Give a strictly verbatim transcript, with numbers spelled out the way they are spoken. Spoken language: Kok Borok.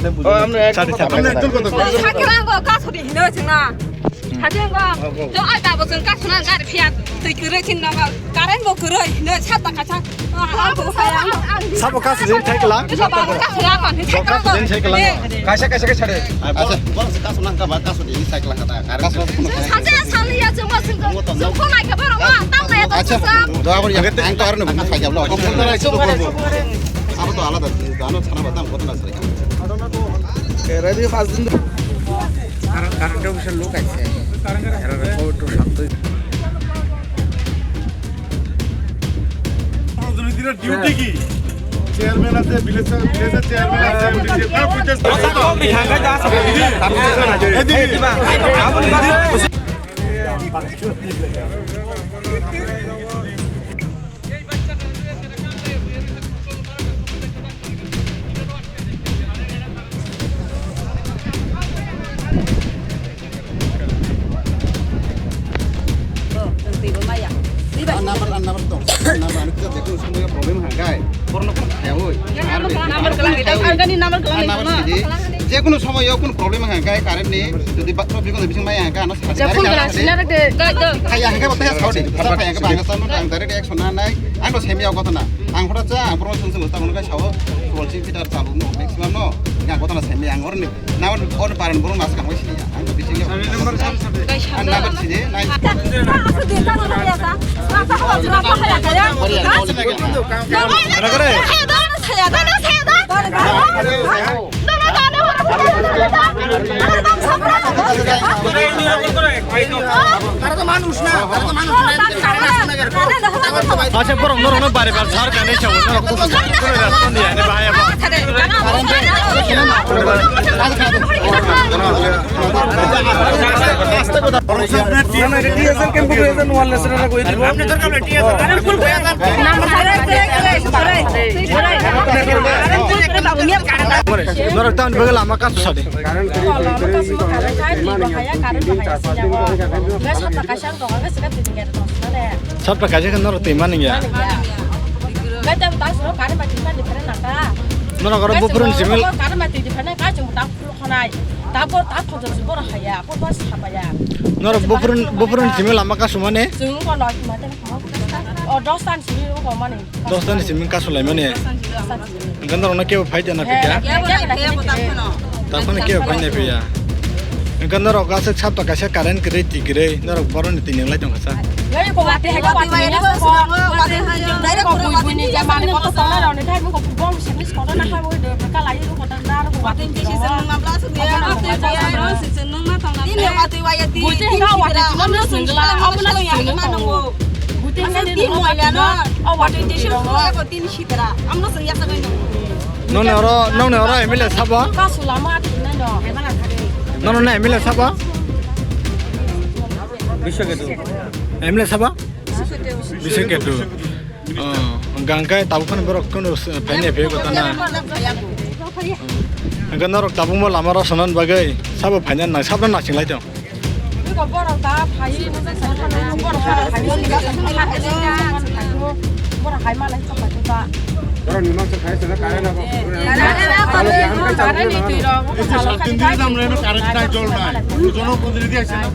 Sakhe lang go, ka sodi hino chwngna. Sakhe lang go, chwng ai babo chwng ka suna gari phiya. Twi kwrwi chwng nang go. Current bo kwrwi hino sat ta kaisa. Sabo ka sodi thai kala. Ka sodi thai kala. Kaisa, kaisa, kaisa de. Acha, bor se ka suna ka ba ka sodi thai kala kata. Current. Saja saliya chwng bo chwng. Chwng khonai ka baro ma, tang nai to. Acha, doa bor ya. Ang to arno bumu phai jablo. Abo to alada, ano sana ba tang kotna sari. Current, current office-o lok aise. Era ko to sabto. প্রতিনিধিরা ডিউটি কি? চেয়ারম্যান আছে, ভিলেজ, ভিলেজের চেয়ারম্যান আছে, এদিকে। Number, number tong. Number ani kisa jekunu somoyo problem hangkai. Borno kun khayawoi. Number kalang, number kalang, number kalang. Number sidi. Jekunu somoyo kun problem hangkai current ni. Jodi ba, traffic ni bising maya hangkai, ano sadi. Phone kalang sina rek de. Khaya hangkai botaya saudi. Sa phaya hangkai bangsa no tang direct action na nai. Ang no semi au kotona. Ang hora cha, ang promotion sung ta, ang kai sao. Twelve feet ar chalu no, maximum no. Ang kotona semi ang orni. Na on, on paran burung mas kang wai sini ya. Ang to bising ya. Ang number sini, nine. Acha, borok norokno bare bare sar kani chao, norok kusu kusu respond ya, ne bahai abo. Norok town bagwi lama kasu sadi. Sapta kaisa khe norok twi mani ya. Norok oro buphuru ni simi. Norok buphuru, buphuru ni simi lama kasu mani. O dos tan simi rok mani. Dos tan simi kasu lai mani. Dos tan simi. Hingke norok no kebo phai tana pika. Kebo lai, kebo tak phano. Tak phano kebo phai na pia. Hingke norok aswk sapta kaisa current kwrwi twi kwrwi norok boroni twi nang lai tong kha sa. Ngai ko wati hai ko wati wai na ko wati hai direct ko bui bui ni jama ni ko to tona roni thai mo ko bom simi ko na ha mo de ka lai ko ta na ko wati. Tini wati wai ya ti. Bui te ha wati ko na sungla. Abo na sungla. Tin moila no, wati tisi sungla ko tin sitra. Amno sung yasa ko no. Nong ne oro, nong ne oro M L A sabo? Ka sulama ati na no. Nong ne M L A sabo? Biswa Ketu. M L A sabo? Biswa Ketu. Oh, gangkai tabuk phano borok kono phaina phe ko tana. Hingke norok tabuk mo lama rok sonan bagwi sabo phaina nang sabra nang singlai tong. Iko borok da phai, borok da phai, borok hai malai chok bai da. Borok ni mangsa khai sana kare na ko. Kare ni twi rok, kare ni twi rok. Current nai, jol nai. Jono kondri di aise na.